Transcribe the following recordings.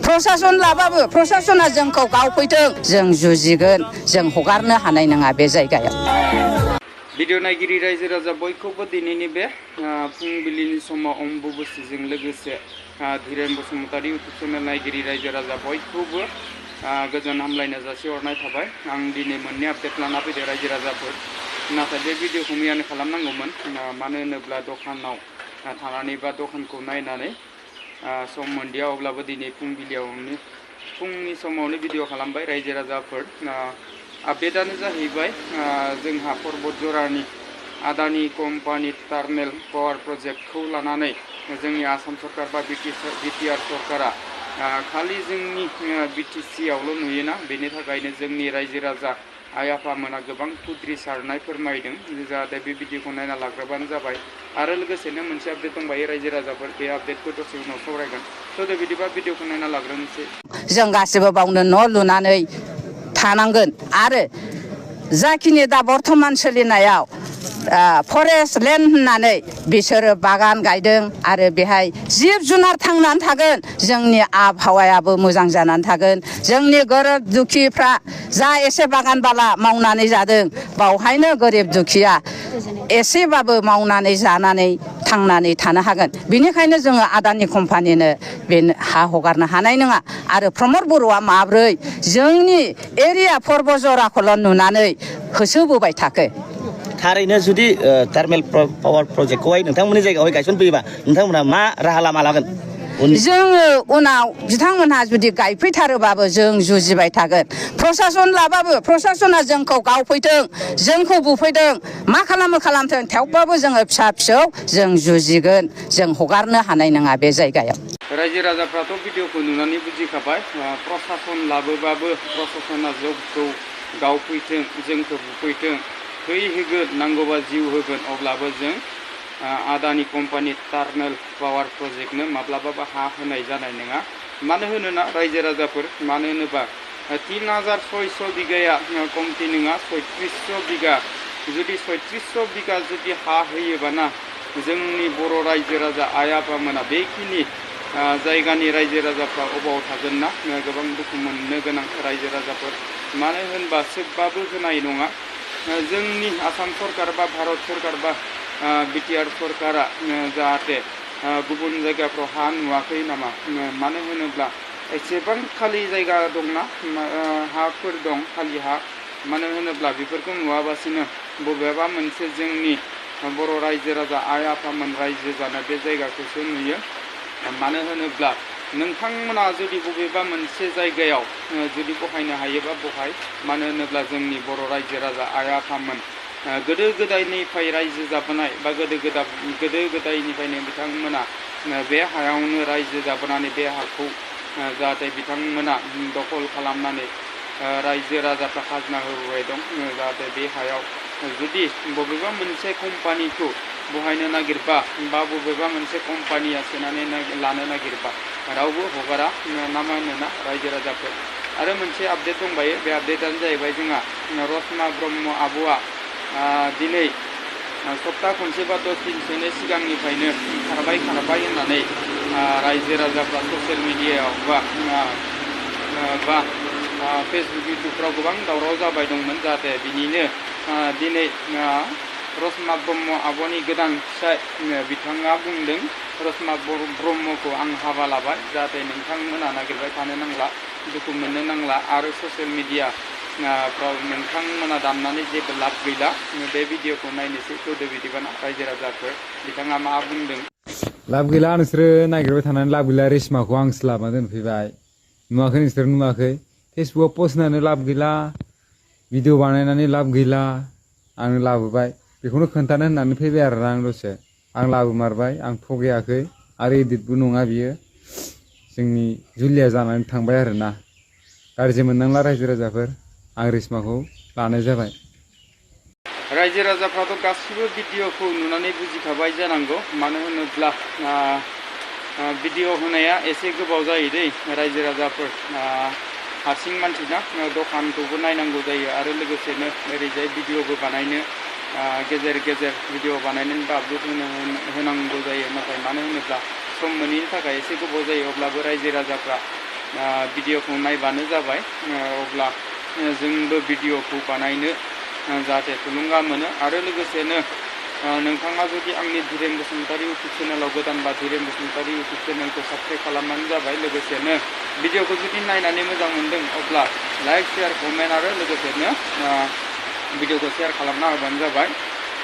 प्रशासन लाबाबो प्रशासना जोंखौ गावफैथों जों जुजिगोन जों हगारनो हानाय नङा बे जायगायाव। भिडिअ नायगिरि रायजो राजा बयखौबो दिनैनि बे फुंबिलिनि समाव अम्बुबासिजों लोगोसे धीरेन बसुमतारी इउटुब चेनेल नायगिरि रायजो राजा बयखौबो गोजोन हामलायनाय जासिहरनाय थाबाय। आं दिनै मोननै आपडेट लाना फैदो रायजो राजाफोर। नाथाय बे भिडिअखौ मैयानो खालामनांगौमोन, मानो होनोब्ला दखानाव थानानै बा दखानखौ नायनानै सम मोनदिया, अब्लाबो दिनै फुंनि समावनो भिडिअ खालामबाय रायजो राजाफोर। आपडेटआनो जाहैबाय जोंहा पर्बतजरानि आदानि कम्पानि टार्नेल पावार प्रजेक्टखौ लानानै जोंनि आसाम सरकार बा बिटिआर सरकारा खालि जोंनि बिटिसिआवल' नुयोना, बेनि थाखायनो जोंनि रायजो राजा आइ आफामोना गोबां खुद्रिसारनाय फोरमायदों। जाहाथे बे भिडिअखौ नायना लाग्रोबानो जाबाय। आरो लोगोसेनो मोनसे आपडेट दंबायो रायजो राजाफोर, बे आपडेटखौ दसे उनाव सावरायगोन। थ' बिदिबा भिडिअखौ नायना लाग्रोनोसै। जों गासिबो बावनो न' लुनानै थानांगोन आरो जाखिनि दा बर्थमान सोलिनायाव फरेस्ट लेन्ड होननानै बिसोरो बागान गायदों आरो बेहाय जिब जुनार थांनानै थागोन, जोंनि आबहावायाबो मोजां जानानै थागोन। जोंनि गोरिब दुखिफ्रा जा एसे बागान बाला मावनानै जादों बावहायनो गोरिब दुखिया एसेबाबो मावनानै जानानै थांनानै थानो हागोन। बेनिखायनो जोङो आदानि कम्पानिनो बेनो हा हगारनो हानाय नङा। आरो प्रमद बर'आ माब्रै जोंनि एरिया पर्बतजराखौल' नुनानै होसोबोबाय थाखो। थारैनो जुदि टार्मेल पावार प्रजेक्टखौहाय नोंथांमोननि जायगायावहाय गायसनफैयोबा नोंथांमोनहा मा राहा लामा लागोन? जोङो उनाव बिथांमोनहा जुदि गायफैथारोबाबो जों जुजिबाय थागोन। प्रशासन लाबाबो प्रशासना जोंखौ गावफैथों जोंखौ बुफैथों मा खालामथों, थेवबाबो जोङो फिसा फिसौ जों जुजिगोन जों हगारनो हानाय नङा बे जायगायाव। रायजो राजाफ्राथ' भिडिअखौ नुनानै बुजिखाबाय। प्रशासन लाबोबाबो प्रशासना जोंखौ गावफैथों जोंखौ बुफैथों, थै होगोन नांगौबा जिउ होगोन, अब्लाबो जों आदानि कम्पानि टार्नेल पावार प्रजेक्टनो माब्लाबाबो हा होनाय जानाय नङा। मानो होनोना रायजो राजाफोर, मानो होनोबा 3600 बिगाया कमथि नङा, 3600 बिगा। जुदि 3600 बिगा जुदि हा होयोबाना जोंनि बर' रायजो राजा आइ आफामोना बेखिनि जायगानि रायजो राजाफ्रा अबाव थागोन ना, गोबां दुखु मोननो गोनां रायजो राजाफोर। मानो होनबा सोबबाबो होनाय नङा। जोंनि आसाम सरकार बा भारत सरकार बा बिटिआर सरकारा जाहाथे गुबुन जायगाफ्राव हा नुवाखै नामा? मानो होनोब्ला एसेबां खालि जायगा दंना, हाफोर दं खालि हा। मानो होनोब्ला बेफोरखौ नुवाबासिनो बबेबा मोनसे जोंनि बर' रायजो राजा आइ आफामोन रायजो जानाय बे जायगाखौसो नुयो। मानो होनोब्ला नोंथांमोना जुदि बबेबा मोनसे जायगायाव जुदि बहायनो हायोबा बहाय। मानो होनोब्ला जोंनि बर' रायजो राजा आइ आफामोन गोदो गोदायनिफ्राय रायजो जाबोनाय बा गोदो गोदायनिफ्रायनो बिथांमोना बे हायावनो रायजो जाबोनानै बे हाखौ जाहाथे बिथांमोना दखल खालामनानै रायजो राजाफ्रा खाजोना होबोबाय दं। जाहाथे बे हायाव जुदि बबेबा मोनसे कम्पानिखौ बहायनो नागिरबा बा बबेबा मोनसे कम्पानिया सोनानै लानो नागिरबा रावबो हगारा ना मा होनोना रायजो राजाफोर। आरो मोनसे आपडेट दंबायो, बे आपडेटआनो जाहैबाय जोंहा रसना ब्रह्म आब'आ दिनै सप्ता खनसे बा 10 दिनसोनि सिगांनिफ्रायनो खारबाय होननानै रायजो राजाफ्रा ससियेल मिडियायाव बा फेसबुक इउटुबफ्राव गोबां दावराव जाबाय दंमोन। जाहाथे बिनिनो दिनै रसना ब्रह्म आब'नि गोदान फिसाय बिथाङा बुंदों, रसना ब्रह्मखौ आं हाबा लाबाय, जाहाथे नोंथांमोना नागिरबाय थानो नांला, दुखु मोननो नांला आरो ससियेल मिडियाफ्राव नोंथांमोना दामनानै जेबो लाब गैला। बे भिडिअखौ नायनोसै थौदो बिदिबाना रायजो राजाफोर, बिथाङा मा बुंदों। लाब गैला, नोंसोरो नागिरबाय थानानै लाब गैला। रेशमाखौ आंसो लाबोना दोनफैबाय, नुवाखै नोंसोर नुवाखै? फेसबुकआव पस्ट होनानै लाब गैला, भिडिअ बानायनानै लाब गैला, आंनो लाबोबाय बेखौनो खोन्थानो होननानै फैबाय आरो आं दसे। आं लाबोमारबाय, आं थगायाखै आरो इदिटबो नङा बियो। जोंनि जुलिया जानानै थांबाय आरोना। गाज्रि मोननांला रायजो राजाफोर, आं रेशमाखौ लानाय जाबाय। रायजो राजाफ्राथ' गासिबो भिडिअखौ नुनानै बुजिखाबाय जानांगौ। मानो होनोब्ला भिडिअ होनाया एसे गोबाव जायो दै रायजो राजाफोर। हारसिं मानसिना दखानखौबो नायनांगौ जायो आरो लोगोसेनो ओरैजाय भिडिअबो बानायनो गेजेर भिडिअ बानायनानै बा आपलोड होनांगौ जायो। नाथाय मानो होनोब्ला सम मोनैनि थाखाय एसे गोबाव जायो। अब्लाबो रायजो राजाफ्रा भिडिअखौ नायबानो जाबाय अब्ला जोंबो भिडिअखौ बानायनो जाहाथे थुलुंगा मोनो आरो लोगोसेनो नोंथाङा जुदि आंनि धीरेन बसुमतारी इउटुब चेनेलाव गोदानबा धीरेन बसुमतारी इउटुब चेनेलखौ साबस्क्राइब खालामनानै जाबाय लोगोसेनो भिडिअखौ जुदि नायनानै मोजां मोनदों अब्ला लाइक शेयार कमेन्ट आरो लोगोसेनो भिडिअखौ शेयार खालामना होबानो जाबाय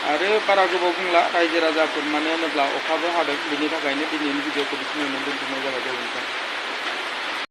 आरो बारा गोबाव बुंला रायजो राजाफोर मानो होनोब्ला अखाबो हादों बेनि थाखायनो दिनैनि भिडिअखौ बेखिनियावनो दोनथ'नाय जाबाय गोजोन्थों।